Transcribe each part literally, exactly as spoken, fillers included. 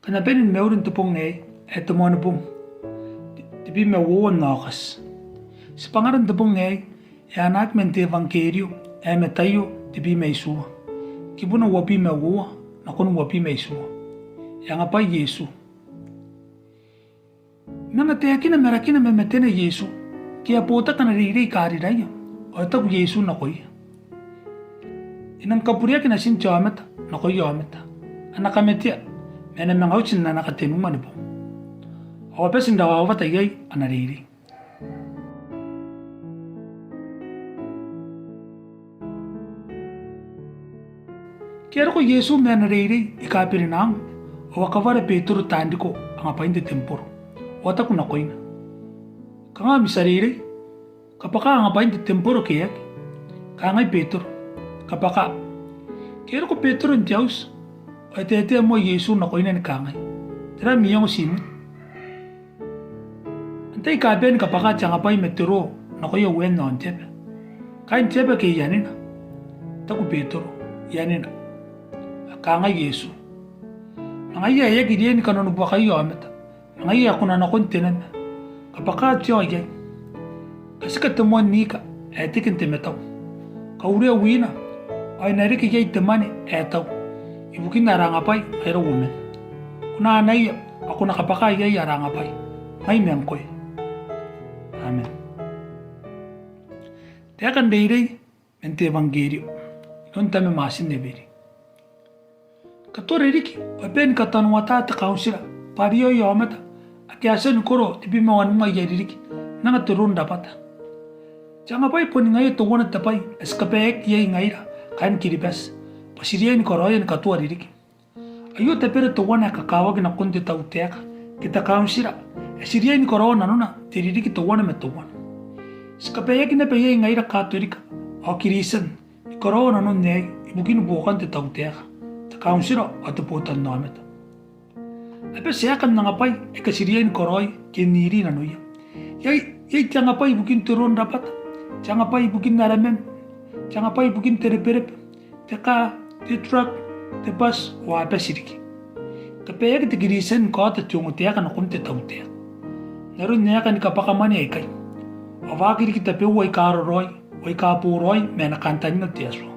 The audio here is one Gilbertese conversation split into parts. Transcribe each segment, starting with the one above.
Kam na bane ni mauri n te bong aei, ae te Moanibong, te, tebwi ma uoua n Aokati. Tibwangara n te bong aei e anaaki man te euangkerio ae Mataio tebwi ma itiua, kibuna uabwi ma uoua nakon uabwi ma itiua. E anga bwa Iesu. Manga taekina marakina ma matena Iesu, ke a botaki ana reirei i Kariraia, ao e taku Iesu nakoia: E nang kabureaki Natin te aomata nakoia aomata, a na kamatea, ma e na manga uti n ana katenua ni bong. Ao a bati n rawawata iai ana reirei. Ke e a roko Iesu ma ana reirei i Kaberenaum, ao a kawara Betero taan riko angabwain te tembora, ao a taku nakoina: Kanga ami tia reirei, kabwaka angabwain te tembora ke e aki? Kangai Betero: Kabwaka. Ke e roko Betero n te auti, ao e taetae moa Iesu nakoina ni kangai: Tera am iango, Timon? Antai ae kabanea ni kabwaka te angabwai ma te roo nakoia uean aon te aba? Kaain te aba ke ianena? Taku Betero: Ianena. Ao kangai Iesu: Ma ngaia ae aki riai ni kananobuakaia aomata, ma ngaia ae ko na nakon te nama, kabwaka te ao iai, katika te moan ika ae teke n te matau, kaurea wina, ao e na reke iai te mwane ae tau ibukin ara angabwai ngaira uoman. Ko na anaia, ao ko na kabwaka iai ara angabwai, ngai ma ngkoe. Amen. Taeka n reirei man te euangkerio iroun Tamara Martin Eberi. Katoa ririki, ao a bane ni katanoata te kauntira bwa a riaoia aomata ake a tia ni koro tebwi ma wanua aia ririki n anga te roo n rabwata. Te angabwai boni ngaia teuana te bwai ae ti kabaeaki iai ngaira kaain Kiribati, bwa ti riai ni karaoia ni katoa ririki. Aio tabera teuana ae kakawaki nakon te tautaeka ke te kauntira ae ti riai ni karaoa nanona te ririki teuana ma teuana. Ti kabaeaki naba iai ngaira Katorika ao Kiritian ni karaoa nanon aei ibukin buokan te tautaeka, te kauntira ao te botannaomata. A bati aekan angabwai aika ti riai ni karaoi ke n iri nanoia. Iai, iai te angabwai ibukin te roo n rabwata, te angabwai ibukin ara mam, te angabwai ibukin te reberebe, te kaa, te truck, te bus, ao a bati riki. Kabaeaki te Kiritian ni kaota te ongotaeka nakon te tautaeka n aron aeka ni kabwaka mwane aikai, ao a waaki riki tabeua aika raraoi ao aika boraoi ma ana kantaninga te Atua.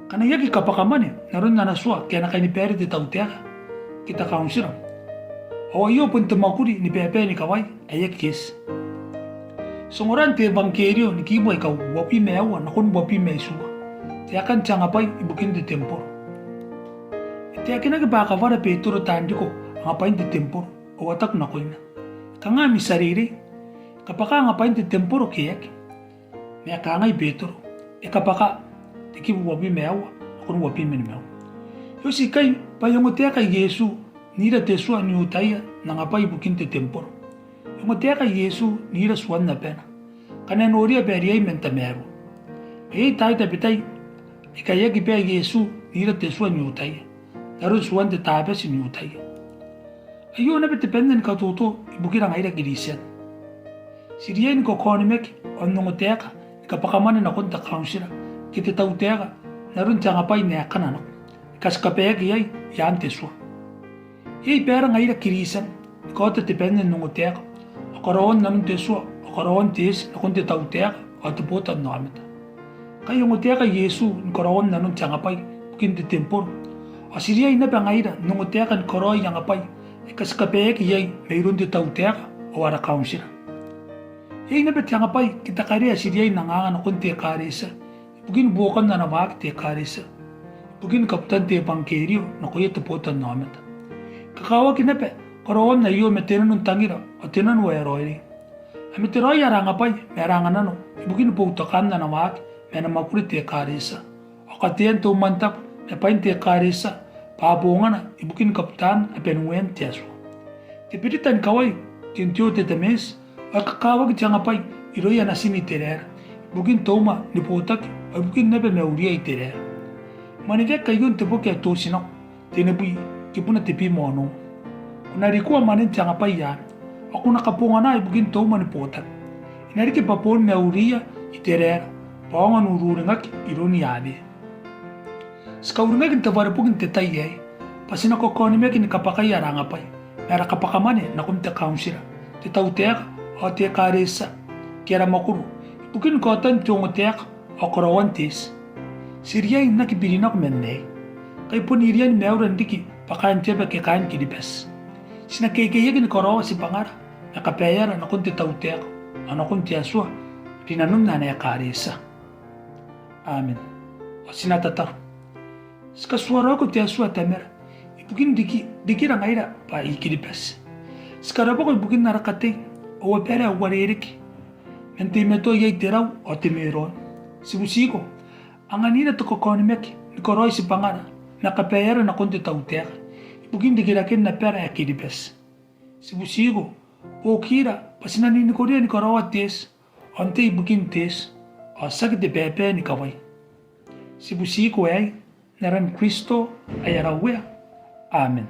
Ngkana e aki kabwaka mwane n aron ana tua ke ana kainibaire te tautaeka ke te kauntira, ao aio bon te mwakuri ni babae ni kawai ae aki eti. Ti ongora n te euangkerio ni kibu aika uabwi ma aua nakon uabwi ma itiua, taekan te angabwai ibukin te tembora. E taekinaki bwa a kawara Betero taan riko angabwain te tembora, ao a taku nakoina: Kanga ami tia reirei, kabwaka angabwain te tembora ke e aki? Ma e kangai Betero: E kabwaka. Te kibu uabwi ma aua nakon uabwi ma nimaua. E oti ikai bwa e ongotaeka Iesu n ira te tua n I-Iutaia n angabwai ibukin te tembora. E ongotaeka Iesu n ira tuan abana, ngkana e noria bwa e riai man tamaroa. Ma iai taai tabetai aika e aki bae Iesu n ira te tua n I-Iutaia n aron tuan te Tabati n I-Iutaia. Aio naba te banna ni katoto ibukira ngaira Kiritian. Ti riai ni kakaonimaki ao n ongotaeka ni kabwaka mwane nakon te kauntira ke te tautaeka n aron te angabwai n aekana nako aika ti kabaeaki iai i aan te tua. Iai baara ngaira Kiritian ni kaota te banna n ongotaeka ao karaoan nanon te tua ao karaoan te eti nakon te tautaeka ao te botannaomata. Ngkai e ongotaeka Iesu ni karaoan nanon te angabwai ibukin te tembora, ao ti riai naba ngaira n ongotaeka ni karaoi angabwai aika ti kabaeaki iai mairoun te tautaeka ao ara kauntira. Iai naba te angabwai ke te karea ae ti riai n anganga nakon te ekaretia ibukin buokan ana waaki te ekaretia, ibukin kabutan te euangkerio nakoia te botannaomata. E kakawaki naba karaoan aio ma te nano n tangira ao te nano ae raoiroi. A materaoia ara angabwai ma ara anganano ibukin boutokaan ana waaki ma ana mwakuri te ekaretia, ao katean te umwantabu ma bwain te ekaretia bwa bongana ibukin kabutan abaniwean te Atua. Te berita ni kawai ke n te O Tetemanti, ao e kakawaki te angabwai irouia natin Iteraera ibukin te uma ni botaki ao ibukin naba mauria Iteraera. Mwaneweaki aio n te boki ae Totinako tenibwi, kibuna tebwi ma onoua. Ko na rikoa mwanen te angabwai anne, ao ko na kabongana ibukin te uma ni botaki. E na riki bwa boon mauria Iteraera, bwa aonga n ururingaki iroun Yahweh. Ti kauringaki n te wareboki n te tai aei, bwa ti na kakaonimaki ni kabwakai ara angabwai ma ara kabwakamwane nakon te kauntira, te tautaeka ao te ekaretia, ke ara mwakuri, ibukin kaotan te ongotaeka ao karaoan te eti. Ti riai n aki birinako man aei, kai bon irian maiura n riki bwa kaain te aba ke kaain Kiribati. Ti na kekeiaki ni karaoa tibwangara ma kabaeara nakon te tautaeka ao nakon te Atua, rinanon ana ekaretia. Amen. Ao ti na tataro. Ti katuaraoiko te Atua Tamara ibukin riki, rikira ngaira bwa I-Kiribati. Ti karabwako ibukin ara katei, ao abara ae uarereke, man teimatoa iai te rau ao te meroon. Ti butiko, anganira te kakaonimaki ni karaoi tibwangara ma kabaeara nakon te tautaeka ibukin rikiraken abara ae Kiribati. Ti butiko, buokira bwa ti na ninikoria ni karaoa te eti, ao n tei ibukin te eti, ao tiaki te baebae ni kawai. Ti butiko aei n aran Kristo ae ara Uea. Amen.